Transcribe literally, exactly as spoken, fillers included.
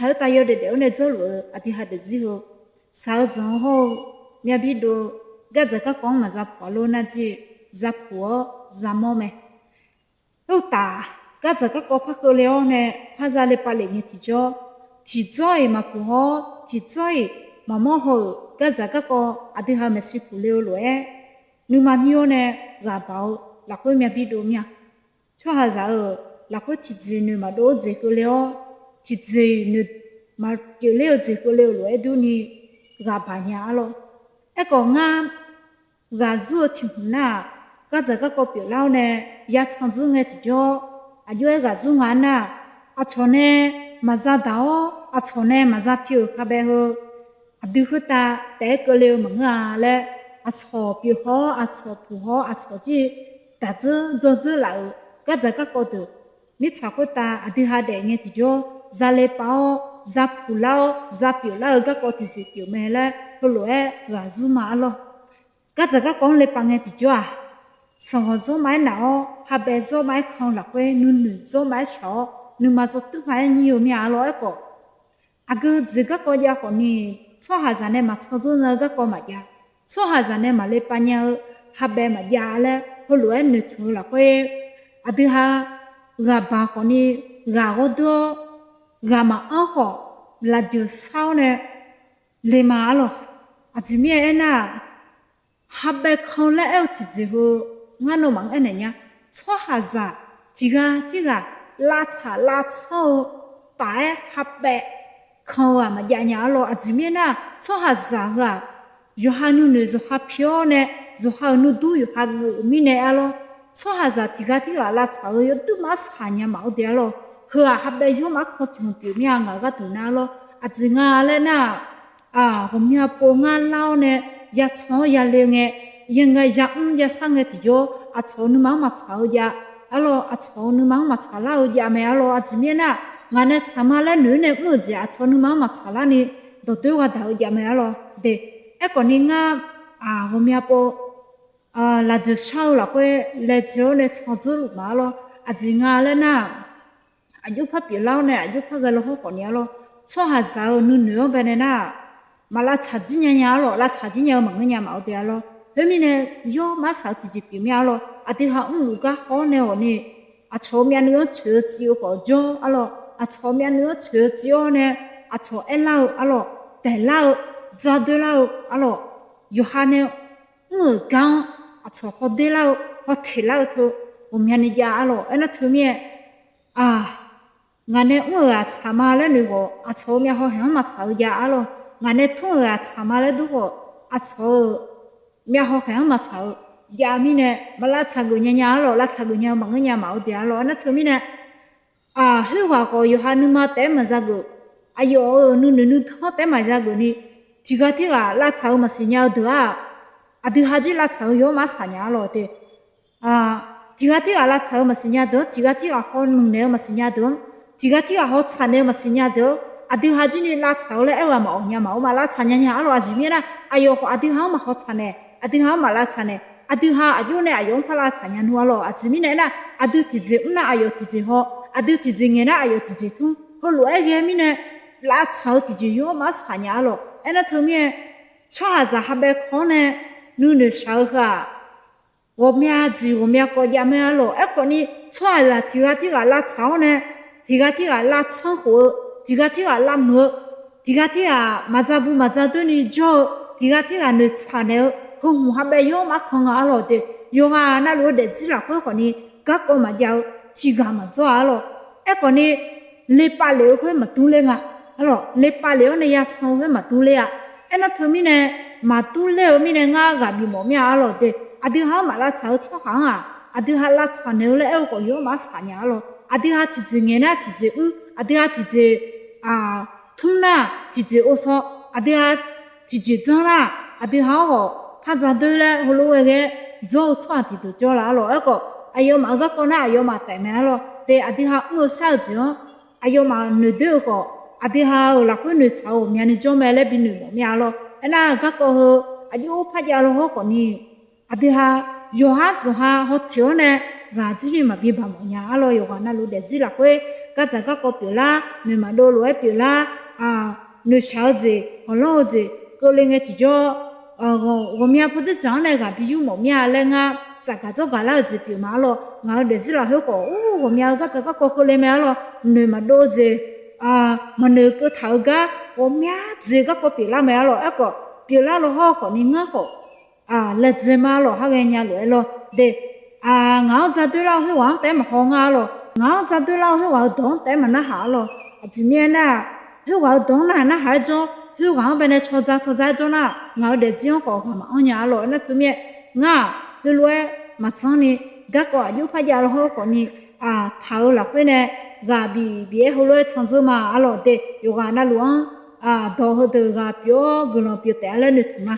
Taq-eu tav yawdaef daef-awr nae dzawrluf-eu aqdui ha daefzir heu, shaq-eu zanq-eu hawr-eu, myavbir dov-eu, gardzaq garkawv-anr maqza puq-a lor nar jir, za puq-awr za mawr mae. Khoertaf, gardzaq garkawv par keuvle-awr nae par za le pav lef ngae tiqjawr, tiqdzawr-iq maqpuq hawr-awr tiqdzawr-iq maqmawr haw-euq gardzaq garkawv aqdui ha maeqshi puq le-eu lof-aer, nuima nyir-awr nae ghaq baq-eu lafkhoer myavbir dov mir-a. Tsawrhaqzaq-euq lafkhoer tiqjeq noeq maqdov-awr dzaeq keuvle-awr, tiqjeq-iq noeq maqpyeufler-eu dzaeq keuvle-eu lof-aer durni ghaq baq nya arlawr. Aerkhawf ngar ghaq zur-eu tiq hmq nar-aq, gardzaq garkawv pyeuflar-awr nae ya can dzeur ngae tiqjawr, aqjox-aer ghaq zur nga nar-aq, aqcawq nae maqza daq-awr aqcawq nae maqza pi-euq khabae heu aqdui khoertav taef-aer keuvle-eu maqngeur-a laer, aqcawq pyeuf haw-awr aqcawq puq haw-awr aqcawq jir daq dzeur dzawr dzeur laf-euq gardzaq garkawv deuq, mirtsaq khoertav aqdui ha daef ngae tiqjawr, za le pav-awr za puq lar-awr za pyeuflar-eu garkawv tiqjeq pyeuf mae laer heulof-aer ghaq zur ma arlawr. Gardzaq garkawv-anr le pav ngae tiqjawr-aq, sanqghawq zawr ma-aer naf-awr, habae zawr ma-aer kan-eu lafkhoer nuinoeq zawr ma-aer shaq-awr nuima zawr tuir ma-aer nyir-eu mir-a arlawr. Aerkhawf aqgeu jeq garkawv jav khawf ni, tsawrhaqzaq nae maqcan dzeur nya-eu garkawv maqjav, tsawrhaqzaq nae maqle pav nya-eu habae maqjav laer heulof-aer noeqtmq-eu lafkhoer, aqdui ha ghaq baq khawf ni, ghaq ghawrdeur-awr, ghaq maqanr khawf, lafjeuq shar-awr nae le ma arlawr. Aqjeq mirnae aernar-aq, habae kan laer aer-eu tiqjeq heu ngar nawmaf-anr aernaeq nya. Tsawrhaqzaq tiqghaq tirghaq lavtsaq lavtsanr-eu paf-aer habae kan-eu-aq maqjav nya arlawr. Aqjeq mirnae aernar-aq, tsawrhaqzaq heu-aq yawqha nuinoeq yawqha pi-awr nae, yawqha-euq nuidur yawqha geuf-euq mirnae arlawr. Tsawrhaqzaq tiqghaq tirghaq lavtsaq-eu yawduq mar shaq nya maf-awr de arlawr. Heu-aq habae yawr mar kan tiq hmq pyeuf mir-a ngaq gharduq nar arlawr. Aqjeq nga laer nar-aq, ghawqmya pov ngar lar-awr nae ya can-awr ya le ngae, ya ngae ya mr ya shar ngae tiqjawr, aqcawq-euq nuima-anr maqtsaq-eu jav arlawr. Aqcawq-euq nuima-anr maqtsaq lar-eu jav mae arlawr. Aqjeq mirnae aernar-aq, ngaq nae tsaq ma laer noeq-aer nae mr-euq jeq aqcawq nuima-anr maqtsaq larni dawqdoer ghaq daq-eu jav mae arlawr de. Aerkhawf ni ngar ghawqmya pov lafjeuq shar-eu lafkhoer laejae-awr nae can dzeur luf ma arlawr. Aqjeq nga laer nar-aq, aqjox par pyeuflar-awr nae aqjox par ghae law hawr khawf ni arlawr. Tsawrhaqzaq-euq nuinoeq-anr bae nae nar-aq, maq lavtsaq jir nya nya arlawr. Lavtsaq jir nya-eu maqngeur nya maf-awr de arlawr. Khoermirnae, yawr mar shaq-eu tiqjeq pyeuf mir arlawr. Aqdui ha mrluf gar hawr nae awq ni, aqcawq-euq myavnuiv-anr tsoeq-eu tsiv-eu khawf jawr arlawr. Aqcawq-euq myavnuiv-anr tsoeq-eu tsiv-awr nae, aqcawq aerlar-eu arlawr, daeqlar-eu, dzardoerlar-eu arlawr, yawqha nae mr-euq gar-anr aqcawq hawdoerlar-eu, hawteqlar-eu teu ghawqmyani jav arlawr. Aernar teumirnae, ngaq nae mr-euq aqtsaq ma laer noeq khawf, aqcawq-euq myavhaw khaeq-anr maqtsaq-eu jav arlawr. Ngaq nae tmr-euq aqtsaq ma laer dur khawf, aqcawq-euq myavhaw khaeq-anr maqtsaq-eu jav mirnae, maq lavtsaq geuf nya nya arlawr. Lavtsaq geuf nya-eu maqngeur nya maf-awr de arlawr. Aernar teumirnae, khoerghaq khawf yawqha nuima taef-aer maqza geuf, aqyawf-euq nuinoeq nuidanr taef-aer maqza geuf ni, tiqghaq tirghaq lavtsaq-eu maqsiq nya-eu deuq-aq, aqdui ha jir lavtsaq-eu yawr mar shaq nya arlawr de. Tiqghaq tirghaq lavtsaq-eu maqsiq nya deuq-anr, tiqghaq tirghaq haw muiqnaeq-eu maqsiq nya deuq-anr, tiqghaq tirghaq haw tsaqnaeq-eu maqsiq nya deuq-anr, aqdui ha jir ni lavtsaq-eu laer aer-eu ghaq maqawq nya maf-awr maq lavtsaq nya nya arlawr. Aqjeq mirnae aernar, aqyawf khawf aqdui ha-anr maqhaw tsaqnaeq, aqdui ha-anr maq lavtsaq naeq, aqdui ha aqjox nae aqyawf-anr par lavtsaq nya nmr arlawr. Aqjeq mirnae aernar, aqdui tiqjeq mr nar aqyawf tiqjeq haw, aqdui tiqjeq ngaeq nar aqyawf tiqjeq tmr, heulof-aer ghae mirnae, lavtsaq-eu tiqjeq yawr mar shaq nya arlawr. Aernar teumirnae, tsawrhaqzaq habae kan-awr nae nuinoeq shaq-eu heu-aq, ghawqmya jeq ghawqmya kawv jav mae arlawr. Aerkhawf ni, tsawrhaqzaq tiqghaq tirghaq lavtsaq-awr nae, tiqghaq tirghaq lavtsanr khof-eu, tiqghaq tirghaq lavmuiq-eu, tiqghaq tirghaq maqza bu maqza doer ni jawr-eu, tiqghaq tirghaq noeqtsaq naeq-eu, heu hmq habae yawr mar kan nga arlawr de. Yawqghaq navluf-eu daefzir lafkhoer khawf ni garkawv maqjav-eu, tiqghaq maqdzawr-a arlawr. Aerkhawf ni, lepav lef-eu khoer maqdur ler nga arlawr. Lepav lef-awr nae ya can-eu khoer maqdur ler-a. Aernar teumirnae, maqdur ler-eu mirnae ngar ghaq bif mawf mir-a arlawr de. Aqdui ha-anr maq lavtsaq-eu tsawrhaq-anr-aq, aqdui ha lavtsaq naeq-eu laer aer-eu khawf yawr mar shaq nya arlawr. Aqdui ha tiqjeq ngaeq nar tiqjeq mr, aqdui ha tiqjeq tmr nar tiqjeq ovsaw, aqdui ha tiqjeq dzanr nar, aqdui ha-anr khawf par dzadoer laer heulof-aer ghae-aer dzawr-eu tsawrhaq tiqdeuq jawr laf arlawr. Aerkhawf aqyawfmaf-euq garkawv nar aqyawfmaf taef mae arlawr de. Aqdui ha mr-eu shar-eu jeq-anr aqyawfmaf noeqdoer-eu khawf, aqdui ha-euq lafkhoer noeqtsaq-eu ghawqmyani jawr mae laer bi noeqmawf mir-a arlawr. Aernar-aq, garkawv heu aqjox par jav law hawr khawf ni, aqdui ha yawqhar zanqha haw teq-awr nae ghaq jir ni maqbi baq mawf nya arlawr. Yawqghaq navluf daefzir lafkhoer gardzaq garkawv pyeuflar, noeq maqdov lof-aer pyeuflar, noeqshaq-eu jeq, ghawqlanr-eu jeq keuvle ngae tiqjawr, ghawqmya pawdzer dzaq-anr nae ghaq bi yur mawf mir-a laer ngar tsafgaq dzawrgaq lar-eu jeq pyeuf ma arlawr. Ngaq-euq daefzir lafkhoer khawf, ghawqmya-eu gardzaq garkawv keuvle mae arlawr. Noeq maqdov-eu jeq, maqnoeq keuv taq-eu gar ghawqmya jeq garkawv pyeuflar mae arlawr. Aerkhawf, pyeuflar lo hawr khawfni ngar khawf laedzae ma arlawr, har ghaenya lof-aer lawr de. Ngaq-anr dzadoer lar-eu khoerghaq-anr taef-aer maqhaw ngar arlawr. Ngaq-anr dzadoer lar-eu khoerghaq-euq dawq-anr taef-aer maqnarhaq arlawr. Aqjeq mirnae aernar-aq, khoerghaq-euq dawq-anr narhaq narhaq-aer jawr, khoerghaq-anr baenae caw dza caw dza-aer jawr nar-aq, ngaq-euq daefzir-anr khawf ghaq maqanr nya arlawr. Aernar teumirnae, ngar-aq heulof-aer maqtsanr ni, garkawv aqjox par jav lo hawr khawfni, taq-euq lafkhoer nae ghaq bif bif-aer heulof-aer tsanr dzeur ma arlawr de. Yawqghaq navluf-anr dawq heudeuq ghaq pyeuf-awr guiqlanq pyeuf taef-a laer noeqtmq ma.